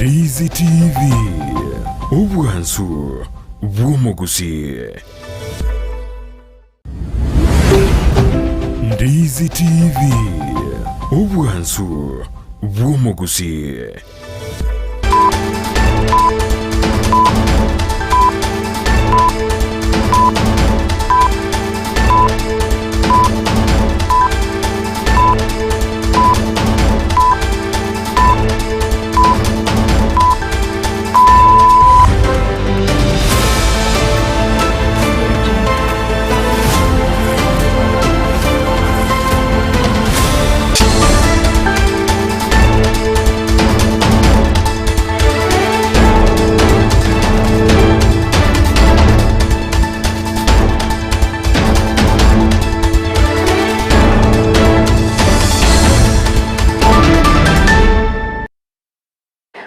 Ndizi TV, obwansu bw'omogusii. Ndizi TV, obwansu bw'omogusii.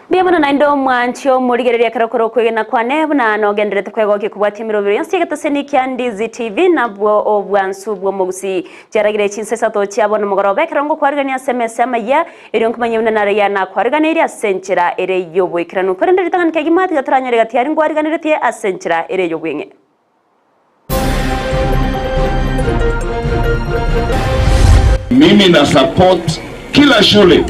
Mbuya mono naende omwanchi omorigereria ekero kore okwegena kwane buna nogenderete kwegokia kobwatia emerobero yonsi y'egetoseni kia Ndizi TV nabwo obwansu bw'omogusii. Chiaragire chinsa isato chia bono mogoroba ekero ngokwarigania ase emesa amayia erio nkomanye buna nare ya nakwariganeirie ase enchera ere y'oboikeranu. Korende ritang'ani kegima tiga toranyore gati aria ngwariganeretie ase enchera ere y'obweng'e. Mimi na support kila shule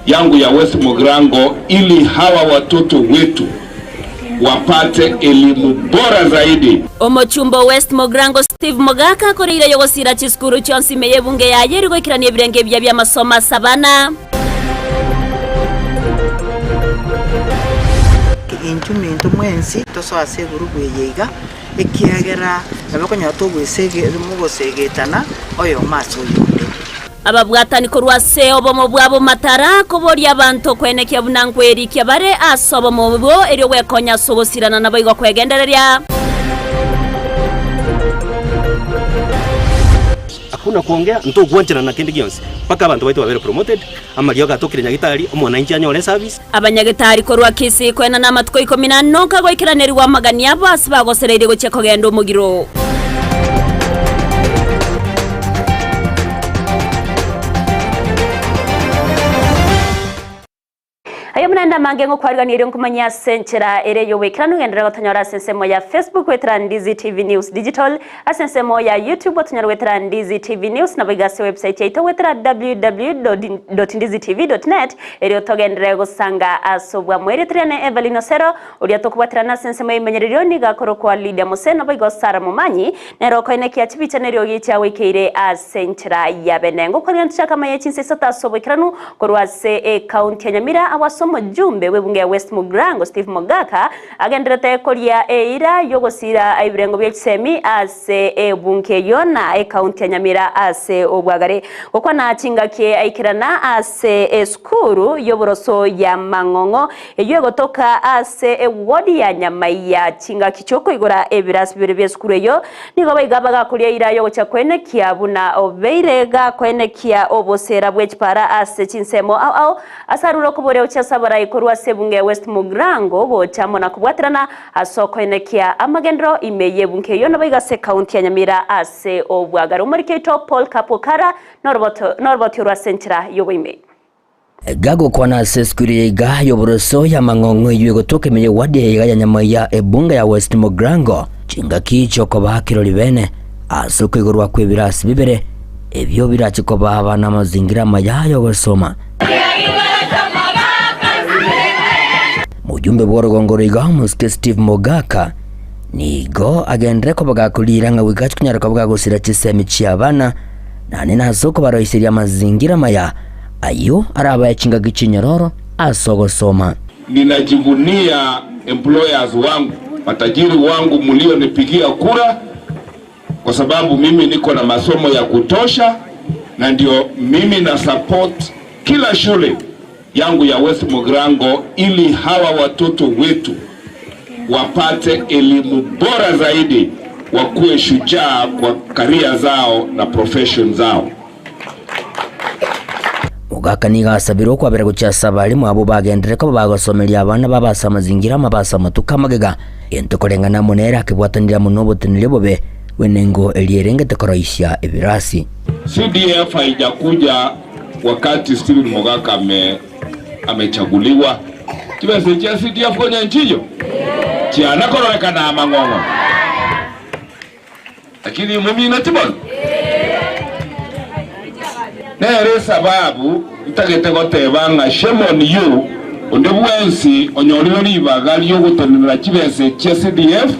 yangu ya West Mugirango ili hawa watoto wetu wapate elimu bora zaidi. Omochumba o West Mogrango Steve Mogaka akoreire ayogosira chisukuru chionsi ime y'ebunge yaye eri goikerania ebirengo ebiya bi'amasomo ase abana. Intwe minto mwensi tosoe ase egurubu eye iga, ekiagera nabo okonyora togoesege mogosegetana oyomo ase oyonde. Ababwatani korwa ase obomo bwabo matara koboria abanto koenekia buna nkwerikia bare ase obomo obwo erio gwekonya ase ogosirana naboigo kwegendereria. Hakuna kuongea, ntogwancherana na kende gionsi mpaka abanto baito babere promoted, amariogo atokire nyagitari, omwananchi anyore eservice. Abanyagetari korwa Kisii koenana amatuko ikomi na ano kagoikeranerigwa amagani abo ase bagosereirie gochia kogenda omogiro. Aye buna ende amange ngokwarigania erio nkomanyie ase enchera ere y'oboikeranu genderera gotonyora ase ensemo ya Facebook goetera Ndizi TV News Digital, ase ensemo ya YouTube otonyore goetera Ndizi TV News naboigo ase website yaito goetera www.ndizitv.net erio togenderere gosanga ase obwamo. Erio toriane Evelyn Osero oria tokobwaterana ase ensemo y'ebimenyererio nigo akorokwa Lydia Mose naboigo Sarah Momanyi nere okoenekia chibicha neriogi chiagoikeire ase enchera ya bene. Ngokwanera ntochake amaya chinsa isato ase oboikeranu korwa ase ecounty ya Nyamira agwo ase omojumbe bw'ebunge ya West Mugirango Steve Mogaka agenderete koria eira y'ogosira ebirengo bie chisemi ase ebunge eyio na ecounty ya Nyamira ase obwagare. Gokwana chingaki aikerana ase esukuru y'oboroso ya Mang'ong'o Eyio egotoka ase ewodi ya Nyamaiya. Chingaki chi'okoigora ebirasi bibere bi'esukuru eyio nigo baiga bagakoria eira y'ogochia koenekia buna obeire gakoenekia oboseera bwe chipara ase chinsemo ao ao ase arure okoboria gochia ase abarai korwa ase ebunge ya West Mugirango gocha amo na kobwaterana ase okoenekia amagenderero ime y'ebunge eyio nabo iga ase ekaunti ya Nyamira ase obwagare. Omoriki oito Paul Kapokara noroboti orwo ase enchera y'oboime. Gagokwana ase esukuru ya iga y'oboroso y'amang'ong'o eyio egotoka ime y'ewadi ya iga ya Nyamaiya ebunge ya West Mugirango, chingaki chi'okoba kirori bene ase okoigorwa kw'ebirasi bibere ebio birache koba abana amazingira amaya y'ogosoma. Mojumbe bw'orogongo rwa iga omosike Steve Mogaka nigo agenderere koba gakoriira ng'a goika ache konyara koba gagosira chisemi chi'abana naende nase okobaroiseria amazingira amaya Ayio arabae chingaki chinyororo ase ogosoma. Ninajivunia employers wangu, matajiri wangu mlionipigia kura kwa sababu mimi niko na masomo ya kutosha na ndio mimi na support kila shule yangu ya West Mugirango ili hawa watoto wetu wapate elimu bora zaidi, wakuwe shujaa kwa career zao na profession zao. Mogaka nigo asabire okwabera gochia ase abalimu abwo bagenderere koba bagosomeria abana babo ase amazingira amabe ase amatuko amagega, gento koreng'ana amo nere akebwatanire amo noboteneneri obobe bw'enengo eria erengete koroisia ebirasi. CDF haijakuja wakati Stephen Mogaka amechaguliwa. Chibesa echi chia CDF konya nchiyo? Chiana kororekana amang'ong'o. Lakini momineti bono? Nere esababu ntagete goteba ng'a shame on you onde bwensi onyorire ribaga riogotenenera chibesa echi chia CDF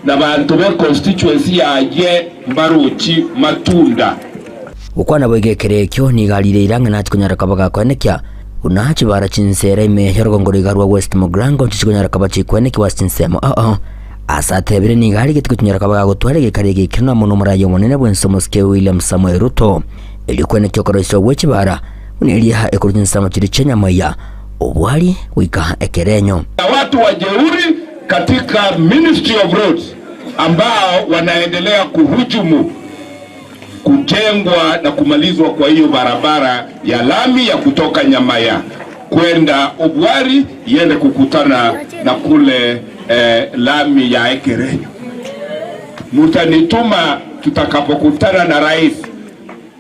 na banto be constituency yaye mbarochi matunda. Gokwana boigo ekero ekio nigo arire ira ng'a nachi konyara koba gakoenekia buna chibara chinsera ime y'orogongo roiga rwa West Mugirango nchichi konyara koba chikoenekiwa ase chinsemo oo. Ase atebire nigo arigete gochinyora koba gagotwara egekaro egekiranu amo nomoraia omonene bw'ense omosike William Samoei Ruto erio koenekia okoroisia gwe chibara buna eria ekorwa chinsemo chiria chi'enyamaiya obwari goika ekerenyo. Na watu wajeuri katika Ministry of Roads ambao wanaendelea kuhujumu kujengwa na kumalizwa kwa hiyo barabara ya lami ya kutoka Nyamaya kwenda Obwari iende kukutana na kule lami ya Ekerenyo. Mutanituma tutakapokutana na rais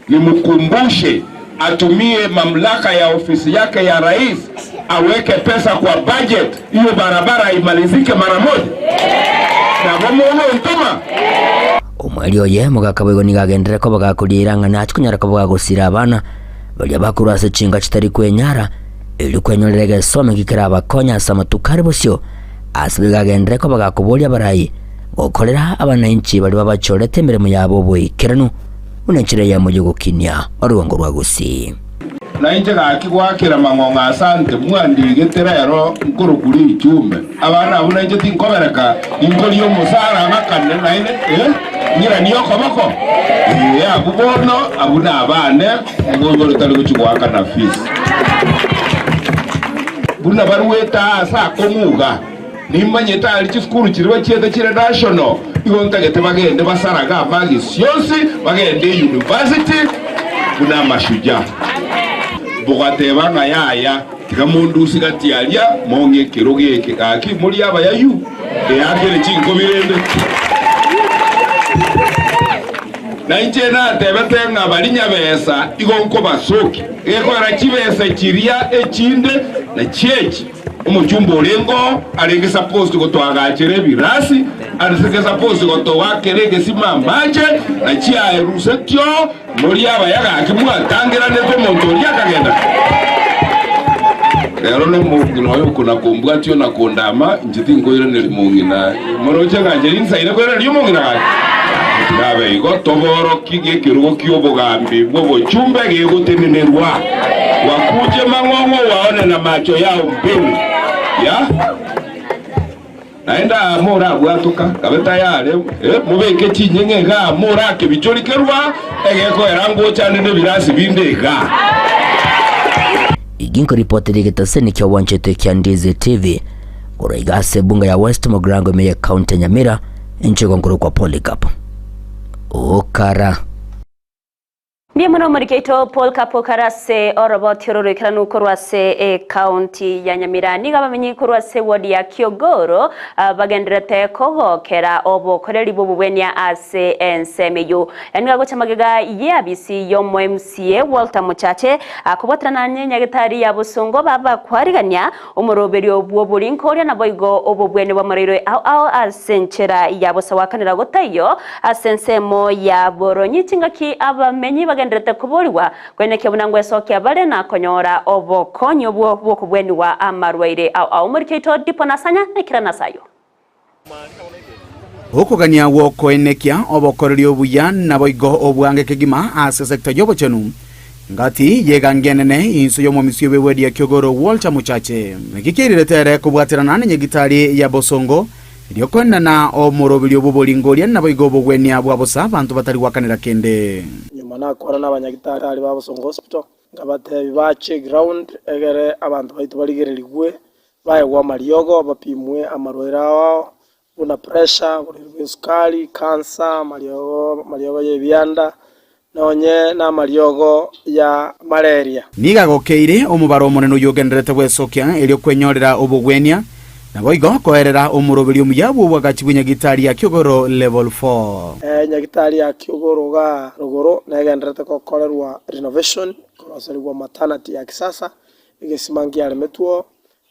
nimkumbushe atumie mamlaka ya ofisi yake ya rais aweke pesa kwa budget hiyo barabara imalizike mara moja. Nabo muno ntuma. Omweri oye mogaka boigo nigo agenderere koba gakoriera ng'a nachi konyara koba gagosira abana baria bakorwa ase chinka chitari kwenyara erio kwenyorera egesomo eki kerabakonye ase amatuko are bosio ase boigo agenderere koba gakoboria abarai gokorera abananchi baria babachorete emeremo yabo oboikeranu buna enchera eyemo y'ogokinia orogongo rwa Gusii. Na inche gaki goakera mang'ong'o asante mwandigete rero nkorokwa richumbe. Abana abwo nainche tinkobereka, ninkoria omosara ng'akane naende eh, ng'iranie okoboko. Ee, abwo bono abwo nabane, omoibori tari gochia goakana fees. Buna baruete aa ase akong'u iga, nimanyete aria chisukuru chiria bachiete chire national, igo ntagete bagende basarage amagisi onsi, bagende university buna amashujaa. Bogateba ng'a yaya, tiga mondusie gati aria, mong'e ekerogo eke. Gaki morie abayayu, eakere chinkobi rende. Na inche natebete ng'a baria nyabesa igo nkobasokia, egekoera chibesa chiria echinde na chiechi. Omochumba orenge oo arenge supposed gotoagachera ebirasi, arenge supposed gotoakera egesima amache, na chiaerusetio morie abaya gaki mwatangeranete omonto oria akagenda. Rero nomong'ina oyo okona kombwatia ona kondama, inche tinkoiraneria mong'ina. Moroche ng'a inche ninsaine koiraneria omong'ina gaki? Gaki tirabe igo, toborokie gekerogo ki'obogambi bw'obochumbe gegotenenerwa. Wakuje mang'ong'o waone na macho yao mbili. Ya? Naende aa morabwatoka, kabe tayari, eh, mobeke chinyeng'e igaa, morake bichori kerwa, egekoera ngochane nebirasi binde igaa. Igi nkoripoteria egetaseni kia obwanchete kia Ndizi TV korwa iga ase ebunga ya West Mugirango ime ye county ya Nyamira, inche igo nkorokwa Polycarp Okara. Mbuya mono omoriki oito Paul Kapokara ase oroboti oro roikeranu korwa ase ecounty ya Nyamira. Nigo abamenyi korwa ase eward ya Kiogoro bagendererete kogokera obokoreri bw'obobwenia ase ensemo eyio. Nigo agocha magega y'eabisi y'omo MCA Walter Mochache akobwaterana nenyagitari ya Bosongo babakwarigania Omoroberio bw'oborinko oria naboigo obobwene bw'amarwaire ao ao ase enchera ya bosa gwakanera gotaiyo ase ensemo ya boronyi chingaki abamenyi bagendererete koborigwa koenekia buna ngwesokia bare na konyora obokonyi obwo bw'okobwenigwa amarwaire ao ao. Omoriki oito Dipo Nasanya naikera nase ayio. Okogania gw'okoenekia obokoreri obuya naboigo obwange kegima ase sector y'obochenu ngati y'egangi enene inse y'omomisia bw'ewedi ya Kiogoro Walter Muchache. Naki kiairerete ere kobwaterana nenyagitari ya Bosongo erio koenana omoroberio bw'oboringoria naboigo obogwenia bwa bosa abanto batari gwakanera kende. Nyuma nakwana nabanyagitari ba Bosongo Hospital, nkabatebia bache eground egere abanto baito barigererigwe Baegwe amariogo, bapimwe amarwaire ao ao, buna pressure, oborwaire bwa esukari, cancer, amariogo amariogo y'ebianda, nonye namariogo ya malaria. Nigo agokeire omobaro omonene oyio ogendererete gwesokia erio kwenyorera obogwenia, naboigo koerera omoroberio omuya bw'obwagachi bw'enyagitari ya Kiogoro Level Four. Enyagitari ya Kiogoro igaa rogoro negendererete gokorerwa renovation, koroserigwa maternity ya kisasa, egesima nkiaremetwe oo.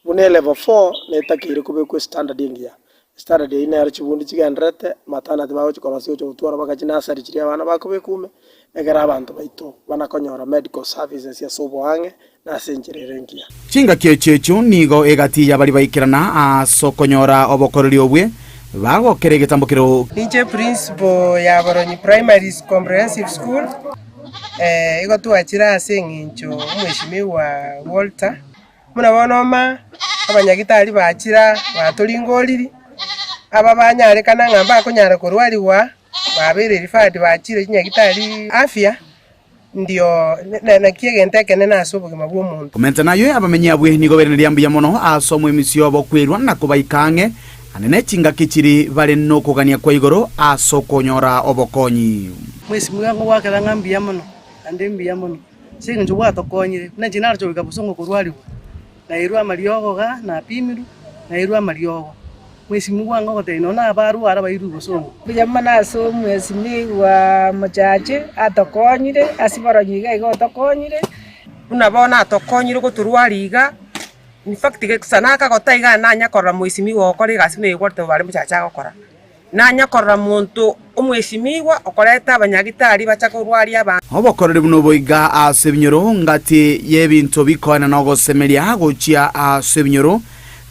Buna elevel four netakeire kobekwa estandard engiya. Estandard eyio nero chibundi chigendererete, maternity bagochi korosia gocha gotwara mpaka chinursery chiria abana bakobekwa ime, ekero abanto baito bana konyora medical services ase oboang'e na ase enchera ere engiya. Chingaki echio echio nigo egati y'abaria baikerana ase okonyora obokoreri obwe, bagokera egetambo kero. Ninche principal ya Boronyi Primary Comprehensive School, igo twachire ase eng'encho omweshimiwa Walter Buna bono oma, abanyagitari bachira batoringoriri, aba banyarekana ng'a mbakonyara korwarigwa, babeire referred bachire chinyagitari afya, ndio naki egento ekenene ase obogima bwa omonto. Komenta nayio, abamenyi abwe nigo bairanire mbuya mono ase omoimisi obo kwerua na kobaika ang'e ane ne chingaki chiri bare nokogania kwa igoro ase okonyora obokonyi. Mwesimuga ngogoakera ng'a mbuya mono, naende mbuya mono. Ase engencho gwatokonyire, buna inche naroche goika bosongo korwarigwa, nairwe amariogo iga, napimirwe, nairwe amariogo. Mwesimigwa ang'e ogotebia nonya na abarware abairwe bosongo. Mbuya mono ase omwesimigwa mochache atokonyire, ase boronyi iga iga otokonyire. Buna bono atokonyire gotorwaria iga, in fact gesa nakagota iga nanya korora mwesimigwa ogokora egasi buna eye bare mochache agokora. Nanya korora monto omwesimigwa okoreta abanyagitari bacha korwaria abanto. Obokoreri buna obo iga ase ebinyoro ngati y'ebinto bikoena na ogosemeria gochia ase ebinyoro,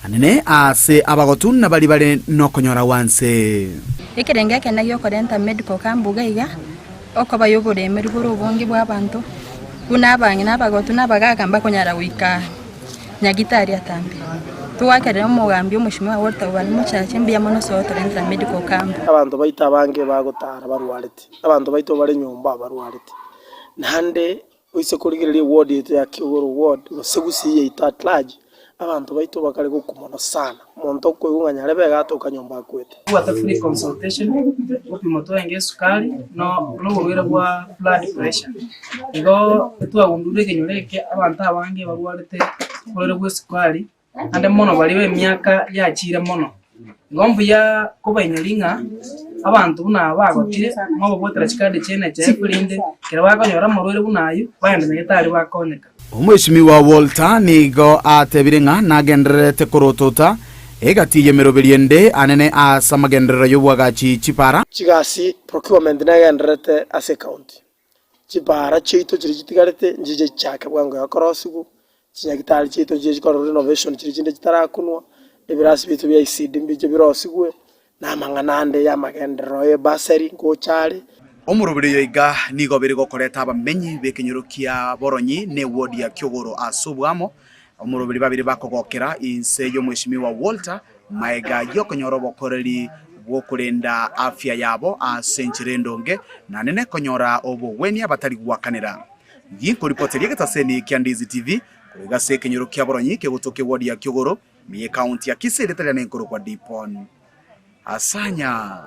anene ase abagotu na baria bare nokonyora gwanse. Ekerengo ekenene giokorenta medical camp iga iga, okoba yoboremeri bore obonge bwa abanto, buna abang'ina abagotu na abagaaka mbakonyara goika Nyagitari atambe. Toakerere omogambi omoshimiwa Walter Obani Mochache mbuya mono ase ogotorentera medical camp. Abanto baito abange bagotara barwarete, abanto baito bare nyomba barwarete, naende oise korigereria eward yaito ya Kiogoro ward gose Gusii yaito at large, abanto baito bakare gokwa mono sana. Omonto okoigwa ng'a nyarebe iga atoka nyomba akwete. Tobwate free consultation, gopimwa twarenge esukari, no oborwaire bwa blood pressure. Igo twagundure ekenyoro eke abanto abange barwarete oborwaire bwa esukari, naende mono baria ba emiaka yachire mono. Igo mbuya kobainyoria ng'a abanto buna aba bagotire, mobabwatera chikadi chia NHIF erinde ekero bakonyora amarwaire buna aywo, bagende nyagetari bakonyeka. Omwesimigwa Walter nigo atebire ng'a nagendererete korotota egati y'emeroberio ende anene ase amagenderero y'obwagachi chipara. Chigasi procurement negendererete ase ecounty. Chipara chiaito chiria chitigarete nchiche chichake bwango iga korosigwa, chinyagitari chiaito nchiche chikorerwa renovation chiria chinde chitarakunwa, ebirasi biaito bia ECD mbiche birosigwe, na amang'ana ande y'amagenderero ya ebasari ngocha are. Omoroberi oyo iga nigo bere gokoreta abamenyi b'ekenyoro kia Boronyi ne ewodi ya Kiogoro ase oboamo. Omoroberi babere bakogokera inse y'omweshimiwa Walter maega y'okonyora obokoreri bw'okorenda afya yabo ase enchera endonge na nene konyora obogwenia batari goakanera. Ginkoripoteria egetaseni kia Ndizi TV korwa ase ekenyoro kia Boronyi kegotoka ewodi ya Kiogoro ime y'ekaunti ya Kisii ritari riane nkorokwa Dipon Asanya.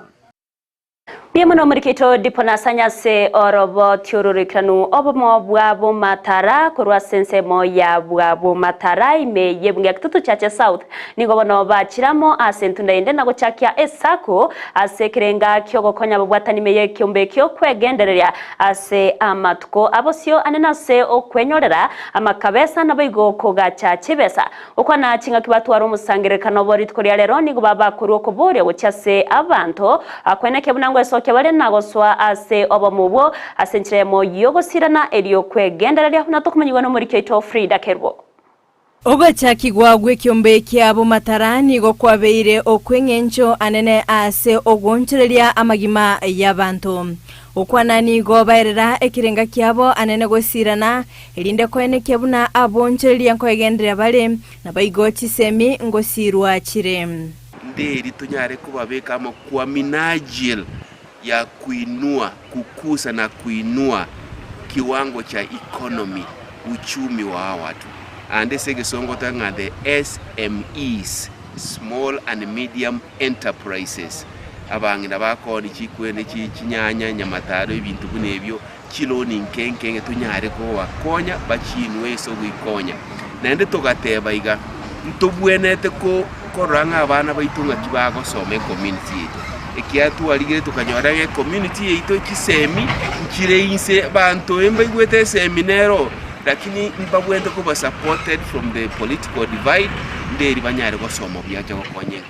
Mbuya mono omorikeito Dipon Asanya ase oroboti ororoikeranu obomo bwa Bomatara korwa ase ensemo ya bwa Bomatara ime y'ebunge ya Kitutu Chache South nigo bono bachire amo ase entunda ende na gochakia esaku ase ekerenga kiogokonya ababwatani ime y'ekiombe ekio kwegendereria ase amatuko abosio ane nase okwenyorera amakabesa naboigo kogacha chibesa Gokwana chingaki batware omosangererekano obo rituko ria rero nigo babakorua okoboria gochia ase abanto, kweneke buna ngwesokia bare na gosoa ase obomo obwo ase enchera eyemo y'ogosirana erio kwegendereria buna tokomanyigwa nomoriki oito Frida Kerubo. Ogochakigwa gw'ekiombe kia bomatara nigo kwabeire okw'eng'encho anene ase ogoonchoreria amagima y'abanto. Gokwana nigo baerera ekerenga kiabo anene gosirana, erinde koenekia buna aboonchoreria nkoegendereria bare, naboigo chisemi ngosiirwa chire. Nderi tonyare kobabeka amo kwa minajili ya kuinua, kukusa na kuinua kiwango cha economy, uchumi wa hawa watu. Ande ase egesongo toge ng'a the SMEs, small and medium enterprises, abang'ina bakooni chikwene, chinyanya, nyamataro, ebinto buna ebio, chiloni nke nke ng'a tonyare kobakonya bachinwe ase ogoikonya. Naende togateba iga, ntobwenerete korora ng'a abana baito ng'aki bagosoma ecommunity yaito. Ekiagera twarigire tokanyora ng'a ecommunity yaito chisemi nchire inse, abanto mbaigwete esemi nero, lakini mbabwenerete koba supported from the political divide. Nderi banyare gosoma buya ache gokonya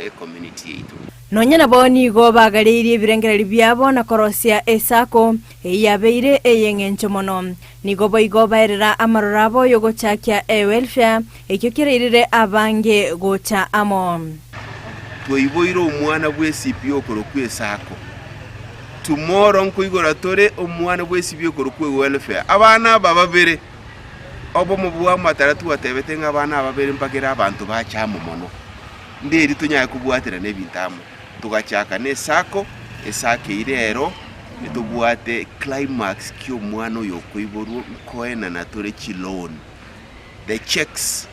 ecommunity yaito. Nonya nabo nigo bagareirie ebirengererio biabo na korosia esako, eyio yabeire ey'engencho mono. Nigo boigo baerera amaroro abo y'ogochakia ewelfare, ekio kerairire abange gocha amo. Twaiboire omwana bw'esipi okorokwa esako. Tomorrow nkoigora tore omwana bw'esipi okorokwa ewelfare. Abana aba babere, obomo bw'amatara twatebete ng'a abana aba babere mbagere abanto bache amo mono. Nderi tonyare kobwaterana ebinto amo. Togachaka ne esako, esako eyio rero etobwate climax ki'omwana oyo okoiborwa nkoenana tore chiloan. The cheques,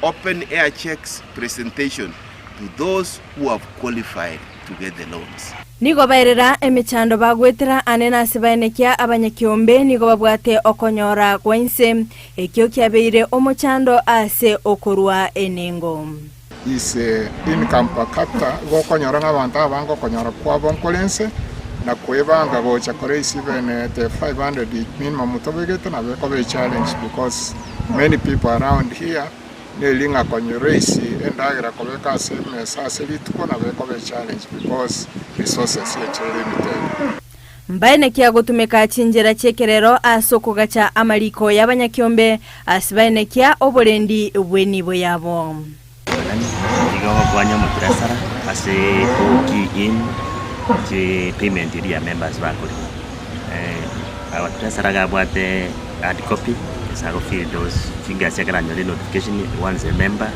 open air cheques presentation to those who have qualified to get the loans. Nigo baerera emechando bagwetera ane nase baenekia abanyakiombe nigo babwate okonyora gwa inse, ekio kiabeire omochando ase okorua enengo. Is income per capita, igo okonyora ng'a abanto abange okonyora kwabo nkore nse, na koebanga gocha kore even the 500 minimum tobegete nabo ekoba echallenge because many people around here neri ng'a konya raise endagera kobeka ase emesa ase rituko nabo ekoba echallenge because resources echire limited. Mbaenekia gotumeka chinchera chi'ekerero ase okogacha amariko y'abanyakiombe, ase baenekia oborendi bw'enibo yabo. Nigo ogokwanya omotirasara ase o key in chi payment eria ya members bakorire. Abatirasara iga abwate hard copy ase ago fill those figures ekero anyore notification once a member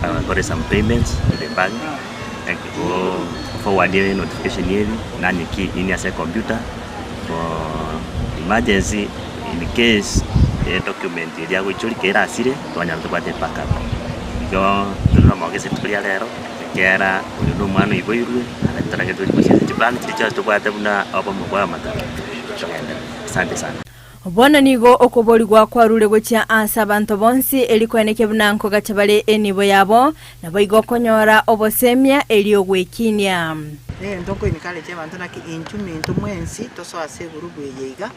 akore some payments to the bank. Go forward notification eri nanye key in ase ecomputer for emergency in case edocument eria agoichoria kerasire twanyora tobwate ebackup. Igo tore na omogisa rituko ria rero ekiagera oyo na omwana oiboirwe naende torache tori gochia ase chibank chiria chionsi tobwate buna obomo bwa amataro togenderere. Asante sana. Bono nigo okoborigwa kwarure gochia aase abanto bonsi, erio koenekia buna nkogacha bare enibo yabo, naboigo okonyora obosemia erio gwekinia. Negento nkoencourage abanto naki intwe minto mwensi tosoe ase egurupu eye iga,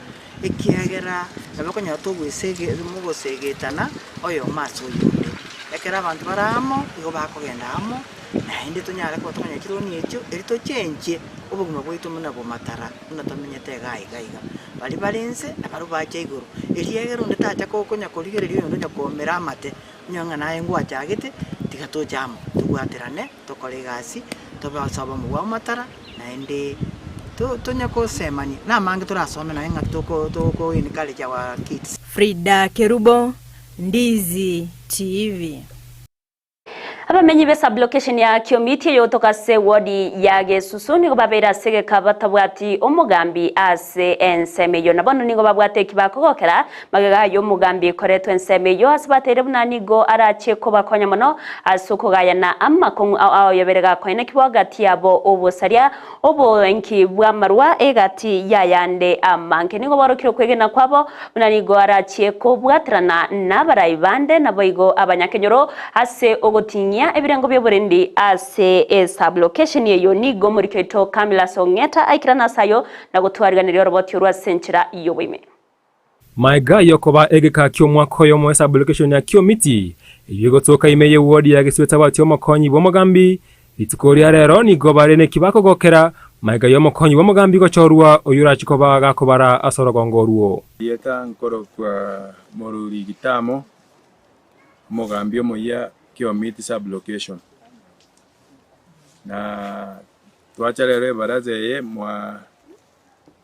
ekiagera nabo okonyora togoesege mogosegetana oyomo ase oyonde. Ekero abanto bare amo, igo bakogenda amo, naende tonyare koba tokonyora chironi echio, erio tochenchie obogima bwaito buna bomatara. Buna tomenyete iga iga iga, baria bare inse na barabwo bache igoro. Erio egere onde tacha konya korigereria oyonde onya koomera amate, onye ng'a naye ngwachagete, tiga toche amo, tobwaterane, tokore egasi, tobe ase obomo bwa amatara, naende to tonya kosemania. Na amange torasome naye ng'aki toko toko encourage our kids. Frida Kerubo, Ndizi TV. Abamenyi be sub-location ya Kiomiti eyogotoka ase ewodi ya Gesusu nigo babeire ase egeka batabwati omogambi ase ensemo eyio na bono nigo babwate eki bakogokera magega y'omogambi koretwa ensemo eyio ase bateire buna nigo arache kobakonya mono ase okogayana amakong'u ao ao yabere gakoenekigwa gati yabo obosaria Oboenki bw'amarwa egati y'ayande amange nigo borokire okwegena kwabo, buna nigo arachie kobwaterana nabarai bande naboigo abanyakenyoro ase ogotinyia ebirengo bi'oborendi ase esabulokesheni eyio. Nigo omoriki oito Camillus Ong'eta aikerane ase ayio na gotwariganeria oroboti orwo ase enchera y'oboime. Maega y'okoba egeka ki'omwaka oyomo esabulokeshoni ya Kiomiti, eyio egotoka ime y'ewodi ya Gesiwe tabwati omokonyi bw'omogambi, rituko ria rero nigo bare neki bakogokera maega y'omokonyi bw'omogambi gochorwa oyio orachi koba gakobara ase orogongo orwo. Erieta nkorokwa Moruri Gitamo, omogambi omoyia Kiomiti sub-location. Na twacha rero ebaraza eye mwa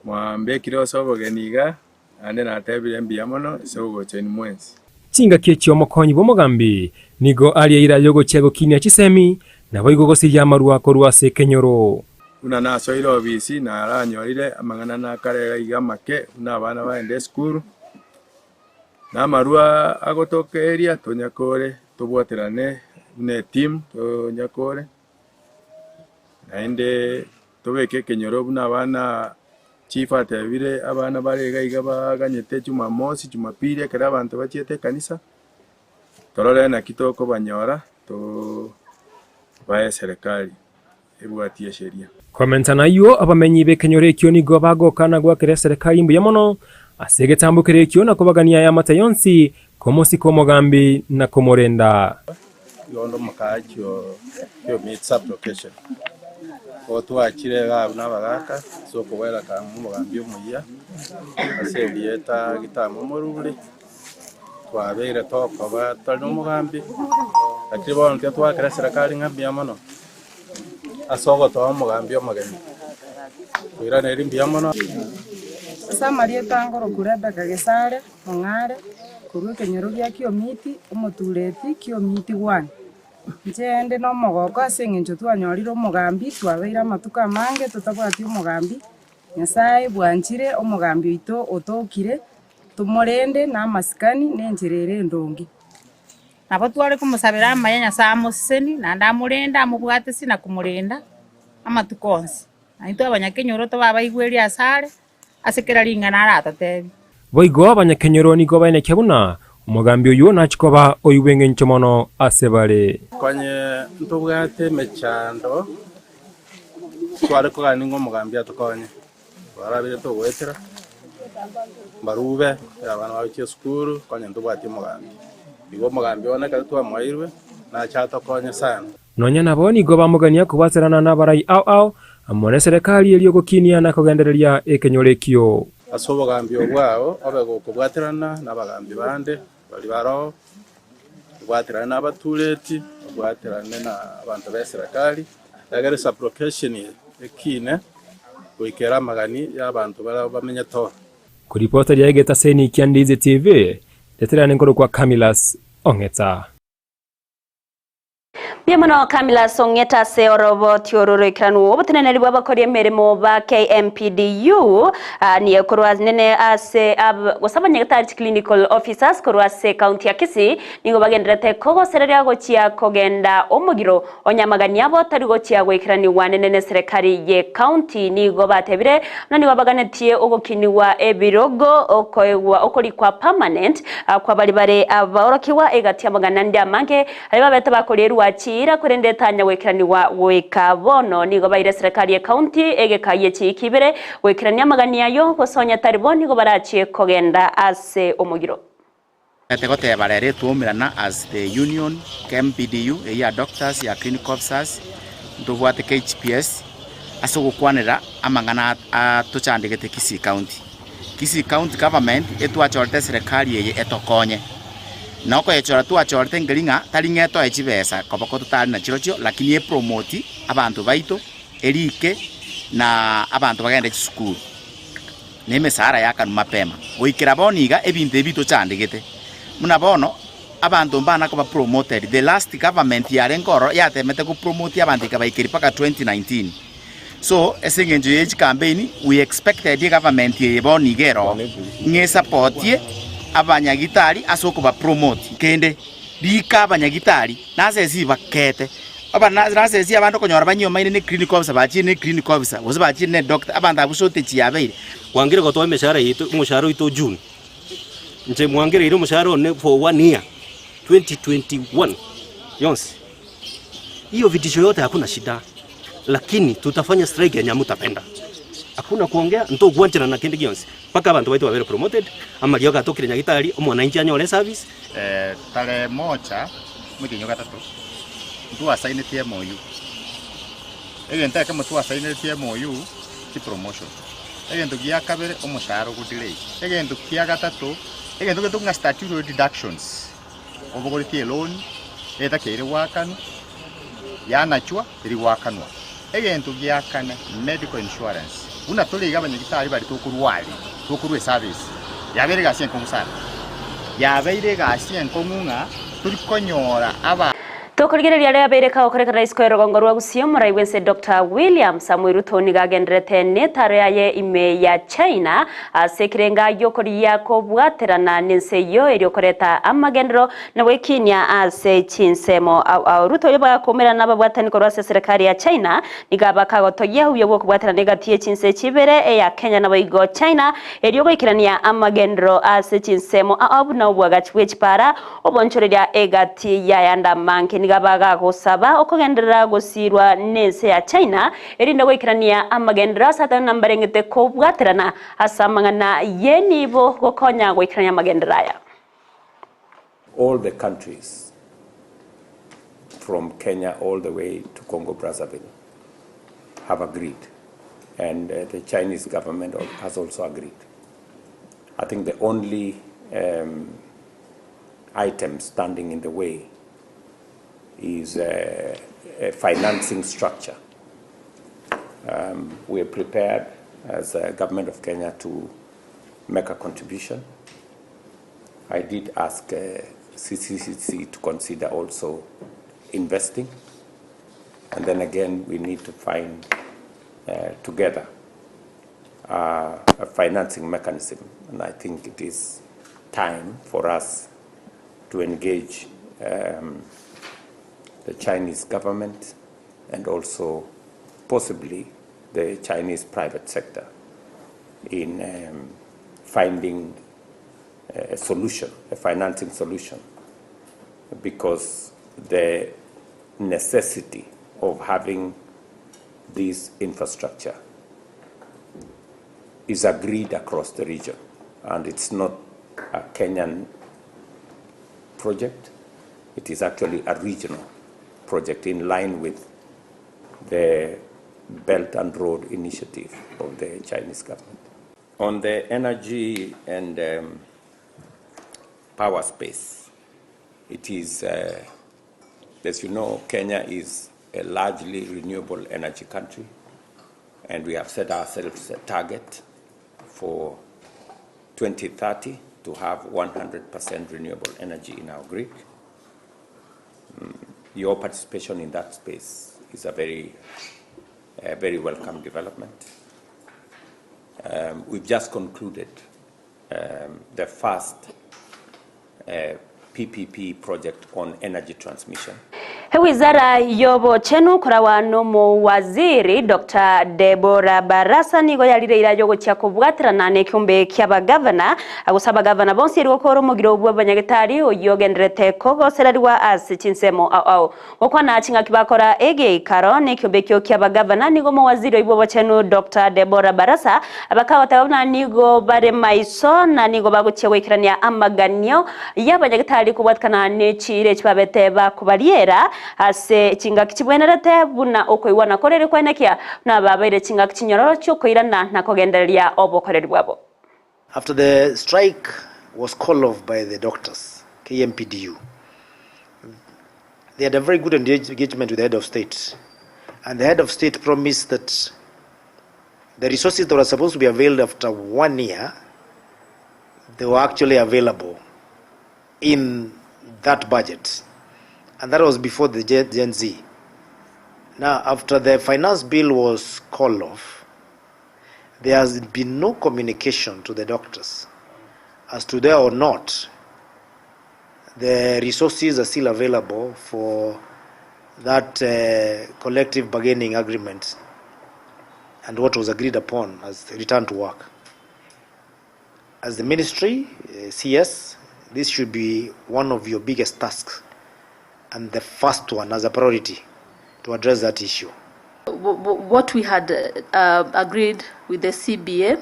Mwambekire ase obogeni iga, naende natebire mbuya mono ase ogocha inwe mwensi. Chingaki echi omokonyi bw'omogambi nigo aria eira y'ogochia gokinia chisemi, naboigo gosiria amarwa korwa ase ekenyoro. Buna nasoire obisi naranyorire amang'ana nakare iga iga amake buna abana baende esukuru, na amarwa agotoka eria tonyakore tobwaterane buna etimu tonyakore, naende Tobeke ekenyoro buna abana chief atebire abana bare iga iga baganyete jumamosi, jumapili ekero abanto bachiete ekanisa, torore naki tokobanyora tobae eserekari ebwatie esheria. Komenta nayio, abamenyi b'ekenyoro ekio nigo bagoka na goakera eserekari mbuya mono ase egetambo keria ekio na kobagania eamate yonsi, komosika omogambi na komorenda. Igo onde omokaachi o Kiomiti sub-location. Igo twachire iga abwo na abagaka ase okowera kamo omogambi omuya ase erieta Gitama Omoruri, twabeire tokoba tore na omogambi, lakini bono tiga twakera eserekari ng'a mbuya mono ase ogotoa omogambi omogeni. Toiranerie mbuya mono. Ase amarieta ngoroku Rebecca Gesare Ong'are, korwa ekenyoro gia Kiomiti, omotureti Kiomiti one. Inche inde nomogoko ase eng'encho twanyorire omogambi, twabeire amatuko amange totabwati omogambi, Nyasae bwanchire omogambi oito otokire, tomorende namasikani na enchera ere endonge. Nabo tware komosabera amaya Nyasae amosesenie, naende amorende amobwatisi na komorenda amatuko onsi. Na intwe abanyakenyoro tobe abaigweri asare, ase kera ring'ana aratotebie. Boigo abanyakenyoro nigo baenekia buna omogambi oyio nachie koba oyio bw'engencho mono ase bare. Konye ntobwate emechando, tware kogania ng'a omogambi atokonye, twarabire togoetera mbarube, ekero abana bagochia esukuru, konye ntobwati omogambi. Igo omogambi one ekero twamoeirwe, nache atokonye sana. Nonya nabo nigo bamogania kobwaterana nabarai ao ao amo neserekari erio gokinia na kogendereria ekenyoro ekio. Ase obogambi obwo ao obe gokobwaterana nabagambi bande baria baroo, obwaterane nabatureti, obwaterane na abanto b'eserekari, egere sublocation eye ekine goikera amagani y'abanto baria bamenyete oo. Koripota ria egetaseni kia Ndizi TV, ndeterane nkorokwa Camillus Ong'etsa. Mbuya mono Camillus Ong'eta ase oroboti oro roikeranu oboteneneri bw'abakori emeremo ba KMPDU ah, niye korwa nene ase ab- gose abanyagetari clinical officers korwa ase county ya Kisii nigo bagendererete kogosereria gochia kogenda omogiro onye amagani abo tari gochia goikeranigwa nene neserekari ye county nigo batebire buna nigo baganetie ogokinigwa ebirogo okoegwa okorikwa permanent ah, kwa baria bare abaorokigwa egati amagana ande amange Aria babete bakorierwa chiira, korende tanya goikeranigwa goika bono. Nigo baire eserekari y'ecounty egeka ye chiiki ibere goikerania amagani ayio, gose onye tari bo nigo barachie kogenda ase omogiro. Tegoteba rero etwaumerana as the union KMPDU eyio ya doctors ya clinical officers ntobwate KHPS ase ogokwanera amang'ana atochandegete Kisii County. Kisii County Government etwachorete eserekari eye etokonye, na okoyechora twachorete nkeri ng'a tari ng'a etoe chibesa koboko totari na chirochio lakini epromote abanto baito, erike na abanto bagende chisukuru, na emesahara yakanwa mapema. Goikera bono iga ebinto ebi tochandegete, buna bono abanto mbana koba promoted, the last government yarenge ororo yatemete gopromote abanto ekabaikeria mpaka 2019. So ase eng'encho ye chikampeini we expected egovernment eye bono iga ero ng'a esapotie abanyagitari ase okoba promote. Kende rika abanyagitari nurses bakete aba nurses abande okonyora banyiomaine ne clinic officer bachire ne clinic officer gose bachire ne doctor abanto abwo shortage yabeire. Kwangire gotoa emeshahara yaito omoshahara oito June. Inche mwangereire omoshahara one for one year 2021 yonsi. Hiyo vitisho yote hakuna shida, lakini tutafanya strike yenye hamutapenda. Hakuna kuongea, ntogwancherana na kende gionsi mpaka abanto baito babere promoted, amariogo atokire nyagitari, omwananchi anyore service. Tarehe moja omotienyi o gatato ntwasainetie MOU. Egento ekemo twasainetie MOU chipromotion, egento gia kabere omoshahara ogodelay, egento kia gatato egento gento ng'a statutory deductions. Obogoretie eloni etakeire goakanwa, yanachwa teri goakanwa. Egento gia kane, medical insurance. Buna tore iga abanyagitari baria tokorwaria, tokorwa eservice, yabeire egasi enkong'u sana. Yabeire egasi enkong'u ng'a tori konyora aba. Tokorigereria aria abeire kagokoreka Rais koerogongo rwa Gusii omorai bwense Doctor William Samoei Ruto nigo agendererete netaro yaye ime ya China ase ekerenga giokorigia kobwaterana nense eyio erio koreta amagenderero na gwekinia ase chinsemo ao ao. Ruto oyo bagakoumerana nababwatani korwa ase eserekari ya China nigo abakagotogia obuya bwokobwaterana egati ye chinse echi ibere eya Kenya naboigo China erio goikerania amagenderero ase chinsemo ao ao buna obwagachi bwechipara Obonchoreria egati y'ayande amange nigo abagagosaba okogenderera gosiirwa n'ense ya China, erinde goikerania amagenderero ase atari nambarengete kobwaterana ase amang'ana y'enibo gokonya goikerania amagenderero aya. All the countries. from Kenya all the way to Congo Brazzaville have agreed, and uh, the Chinese government has also agreed. I think the only um, item standing in the way is uh, a financing structure. Um, we are prepared as a government of Kenya to make a contribution. I did ask uh, CCCC to consider also investing. And then again, we need to find uh, together uh, a financing mechanism. And I think it is time for us to engage um, the Chinese government and also possibly the Chinese private sector in um, finding a solution, a financing solution, because the necessity of having this infrastructure is agreed across the region, and it's not a Kenyan project, it is actually a regional project in line with the Belt and Road Initiative of the Chinese government. On the energy and um, power space, it is, uh, as you know, Kenya is a largely renewable energy country, and we have set ourselves a target for 2030 to have 100% renewable energy in our grid. Mm, your participation in that space is a very, a very welcome development. Um, we've just concluded um, the first uh, PPP project on energy transmission. Wizara yobochenu korawa nomo waziri Dr. Deborah Barasa nigo yarire ira yogochia kobwaterana nekiombe kia bagavana agosaba gavana bonsi eri gokora omogiro bwa abanyagitari oyio ogenderete kogosereriwa ase chinsemo ao ao gokwana ching'aki bakora egeikaro nekiombe ekio kia bagavana nigo mowaziri oibwa obochenu Dr. Deborah Barasa abakagoteba buna nigo bare maiso na nigo bagochia goikerania amaganio ya abanyagitari kobwatikana nechire chibabete bakobariera ase chingaki chibwenerete buna okoigwana korere kwaenekia buna babaire chingaki chinyororo chiokoirana na kogendereria obokoreri bwabo. After the strike was called off by the doctors, KMPDU, they had a very good engagement with the head of state. And the head of state promised that the resources that were supposed to be availed after one year, they were actually available in that budget. And that was before the Gen Z. Now, after the finance bill was called off, there has been no communication to the doctors as to whether or not the resources are still available for that uh, collective bargaining agreement and what was agreed upon as return to work. As the ministry, uh, CS, this should be one of your biggest tasks and the first one as a priority to address that issue. What we had uh, agreed with the CBA,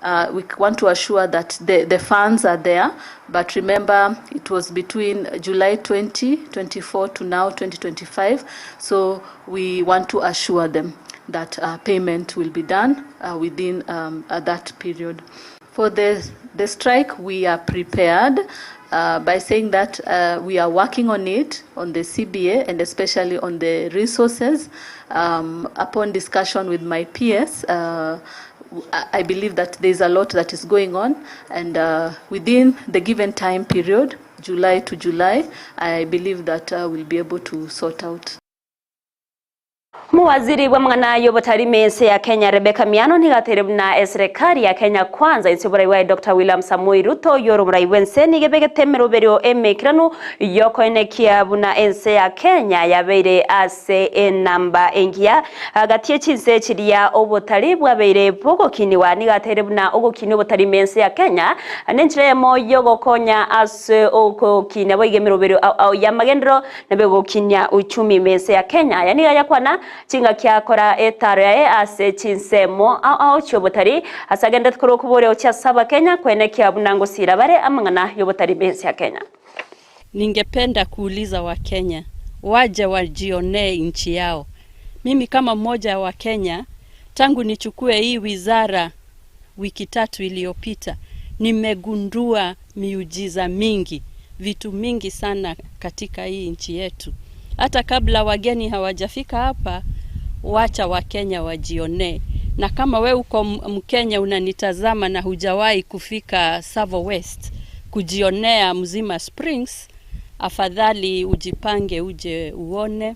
uh, we want to assure that the, the funds are there. But remember, it was between July 2024 to now 2025. So we want to assure them that uh, payment will be done uh, within um, uh, that period. For the, the strike, we are prepared. Uh, by saying that uh, we are working on it, on the CBA, and especially on the resources. Um, upon discussion with my peers, uh, I believe that there's a lot that is going on, and uh, within the given time period, July to July, I believe that uh, we'll be able to sort out. Muwaziri wa mang'ana y'obotari mense ya Kenya Rebecca Miano nigatere buna eserikali ya Kenya Kwanza inse oborai bwaye Dr. William Samoei Ruto yoro oborai bwense niga ebegete emeroberio emekiranu yokoenekia buna ense ya Kenya yabeire ase enamba engiya agati echinse chiria obotari bwabeire bogokiniwa nigatere buna ogokini obotari mense ya Kenya nenchira emo yogokonya ase okokinia boiga emeroberio ao ya magendero nabe gokinia uchumi mense ya Kenya yani gayakwana chingaki akora etaro yaye ase chinsemo ao ao chiobotari asagende tukoro kubore ochiasaba Kenya kwenekia bunango sira bare amang'ana yobotari bensi ya Kenya. Ningependa kuuliza Wakenya waje wajionee nchi yao. Mimi kama mmoja wa Kenya, tangu nichukue hii wizara wiki tatu iliyopita, nimegundua miujiza mingi, vitu mingi sana katika hii nchi yetu. Hata kabla wageni hawajafika hapa, wacha Wakenya wajionee. Na kama we uko Mkenya unanitazama na hujawahi kufika Tsavo West kujionea Mzima Springs, afadhali ujipange uje uone.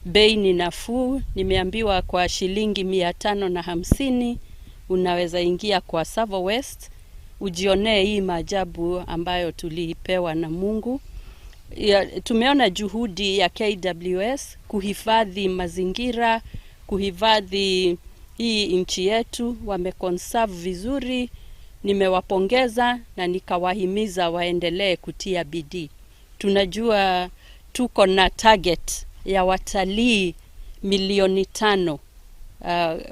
Bei ni nafuu, nimeambiwa kwa shilingi 550 unaweza ingia kwa Tsavo West ujionee hii maajabu ambayo tulipewa na Mungu. Ya, tumeona juhudi ya KWS kuhifadhi mazingira, kuhifadhi hii nchi yetu, wameconserve vizuri. Nimewapongeza na nikawahimiza waendelee kutia bidii. Tunajua tuko na target ya watalii milioni 5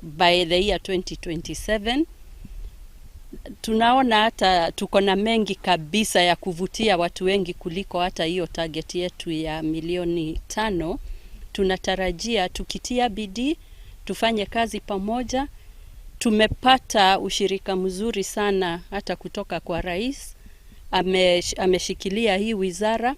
by the year 2027. Tunaona hata tuko na mengi kabisa ya kuvutia watu wengi kuliko hata hiyo target yetu ya milioni 5. Tunatarajia tukitia bidii, tufanye kazi pamoja. Tumepata ushirika mzuri sana hata kutoka kwa rais. Ameshikilia hii wizara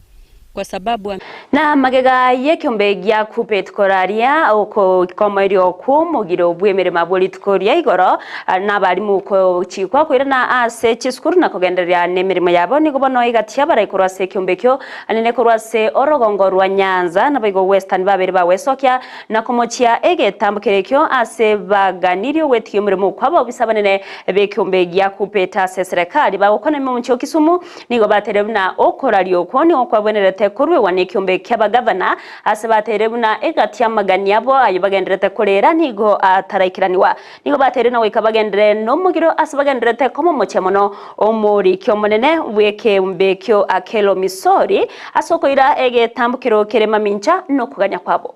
kwa sababu na magega yekiombe gia kupet koraria uko komoirio ku mugiro bwe mirimo bwo rituko ria igoro na barimu ko chikwa kwirana ase chisukuru na kugenderea ne mirimo yabo nigo bono igatia baraikorwa ase kiombe kio anene korwa ase orogongo rwa Nyanza na baigo Western babere bawesokia na komochia egetambukire kio ase baganirio wetio mirimo kwabo bisabanene bekiombe gia kupeta ase serikali bagokona mu Kisumu nigo batere na okorario ko ni okwabwenerete korwewa nekiombe ky'abagavana ase batere buna egati amagani abo ayo bagenderete korera nigo ataraikiraniwa nigo batere na goika bagendere nomugiro ase bagenderete komomochia mono omorikio omonene bw'ekeombe kio Akelo Misori ase okoira egetambukero kere mamincha nokuganya kwabo.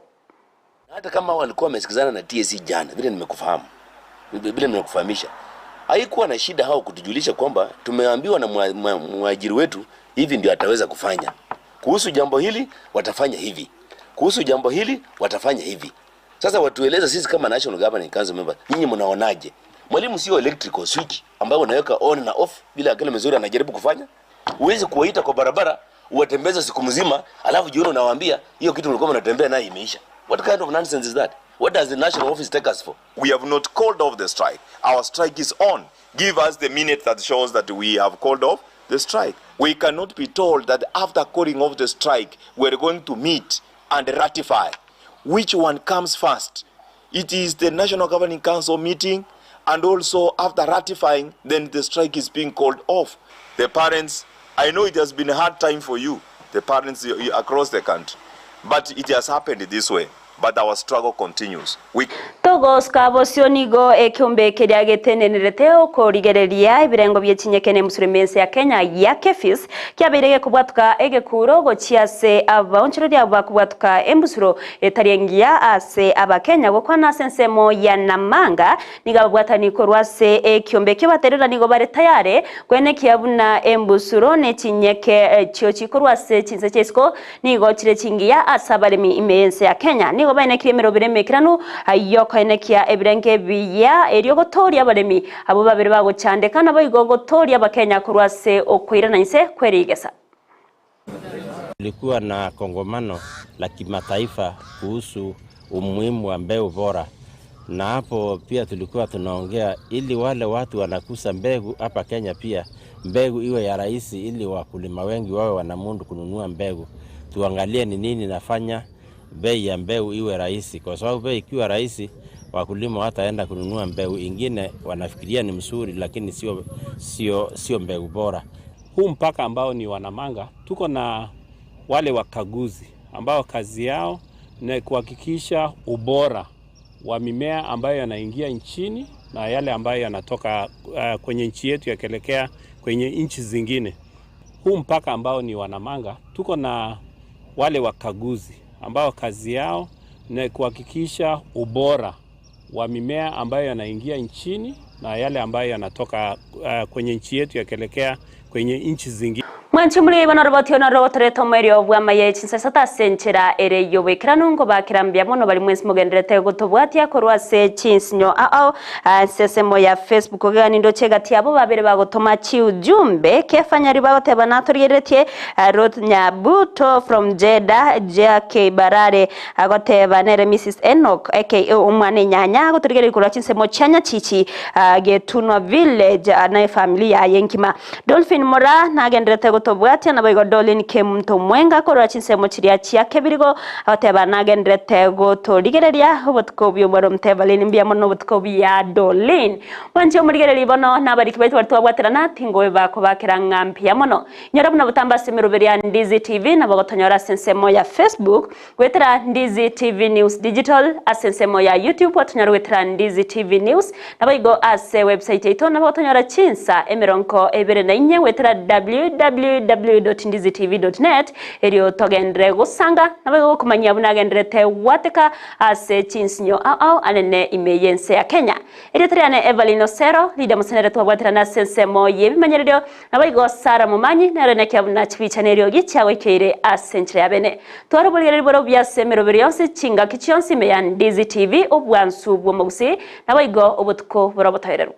Hata kama walikuwa wamesikizana na TSC jana, vile nimekufahamu, vile nimekufahamisha, haikuwa na shida hao kutujulisha kwamba tumeambiwa na mwajiri wetu hivi ndio ataweza kufanya. Kuhusu jambo hili watafanya hivi, kuhusu jambo hili watafanya hivi. Sasa watueleze sisi kama National Governing Council members, nyinyi mnaonaje? Mwalimu sio electrical switch ambayo unaweka on na off bila akili mzuri anajaribu kufanya. Huwezi kuwaita kwa barabara uwatembeze siku mzima, alafu jioni unawaambia hiyo kitu mlikuwa mnatembea nayo imeisha. What kind of nonsense is that? What does the national office take us for? We have not called off the strike. Our strike is on. Give us the minute that shows that we have called off the strike. We cannot be told that after calling off the strike, we are going to meet and ratify. Which one comes first? It is the National Governing Council meeting, and also after ratifying, then the strike is being called off. The parents, I know it has been a hard time for you, the parents across the country, but it has happened this way. But our struggle continues. We Togoska bosio nigo ekiombe kiria gitenenerete okorigereria ebirengo bie chinyekene musure mense ya Kenya ya KEPHIS kiabeire gekobwatuka egekuro gochia ase abaonchoreria bakobwatuka embusuro etari engiya ase abakenya gokwana ase ensemo ya Namanga nigo ababwatani korwa ase ekiombe ekio baterera nigo bare tayare kwenekia buna embusuro ne chinyeke chio chikorwa ase chinse chia nigo chire chingiya ase abaremi ime ense ya Kenya nigo baenekirie emerobere emekiranu yokoenekia ebirenge biya erio gotoria abaremi abo babere bagochandeka nabo igo gotoria abakenya korwa ase okoirana inse kwerigesa. Kulikuwa na kongamano la kimataifa kuhusu umuhimu wa mbegu bora, na hapo pia tulikuwa tunaongea ili wale watu wanakusa mbegu hapa Kenya pia mbegu iwe ya rahisi, ili wakulima wengi wawe wanamundu kununua mbegu. Tuangalie ni nini nafanya bei ya mbegu iwe rahisi, kwa sababu bei ikiwa rahisi wakulima wataenda kununua mbegu ingine wanafikiria ni mzuri, lakini sio mbegu bora. Huu mpaka ambao ni Wanamanga, tuko na wale wakaguzi ambao kazi yao ni kuhakikisha ubora wa mimea ambayo yanaingia nchini na yale ambayo yanatoka kwenye nchi yetu yakielekea kwenye nchi zingine. Huu mpaka ambao ni Wanamanga, tuko na wale wakaguzi ambao kazi yao ni kuhakikisha ubora wa mimea ambayo yanaingia nchini na yale ambayo yanatoka kwenye nchi yetu yakielekea kwenye nchi zingine. Mwanchi omoriri bono oroboti ono rogotoreta omoerio bw'amaya e chinsasata ase enchera ere y'oboikeranu nkobakera mbuya mono baria mwensi mogendererete gotobwatia korwa ase chinsinyo ao ase ensemo ya Facebook ogegani ndoche egati yabo babere bagotoma chiujumbe Kefa Nyaribo bagoteba natorigereretie Ruth Nyabuto from Jeddah JK Barare agoteba nere Mrs Enock aka omwana enyanya agotorigereria korwa chinsemo chia Nyachichi Getunwa Village na efamiri yaye engima. Dolphin Moraa nagenderete gotobwatia, naboigo Doreen Kemunto Omwenga korwa chinsemo chiria chia Kebirigo agoteba nagenderete gotorigereria obotuko obuya obware omotebalin mbuya mono obotuko obuya Doreen. Mwanche omorigereria bono nabariki baito baria twabwaterana tingobe bakobakera ng'a mbuya mono. Nyora buna botambe ase emeroberi ya Ndizi TV nabo gotonyora ase ensemo ya Facebook Goetera Ndizi TV News Digital ase ensemo ya YouTube otonyore goetera Ndizi TV News, naboigo ase website yaito nabo otonyora chinsa emerongo ebere na inye goetera www.ndizitv.net erio togenderere gosanga naboigo gokomanyia buna agendererete gwateka ase chinsinyo ao ao anene ime y'ense ya Kenya. Erieta riane Evelyn Osero, Lydia Mosenere twabwaterana ase ensemo y'ebimanyererio Naboigo Sara momanyi nere nekia buna chibicha neriogi chiagoikeire ase enchera ya bene. Twara oborigereri bore obuya ase emeroberi yonsi chingaki chionsi ime ya Ndizi TV obwansu bw'omogusii naboigo obotuko bore obotoereru.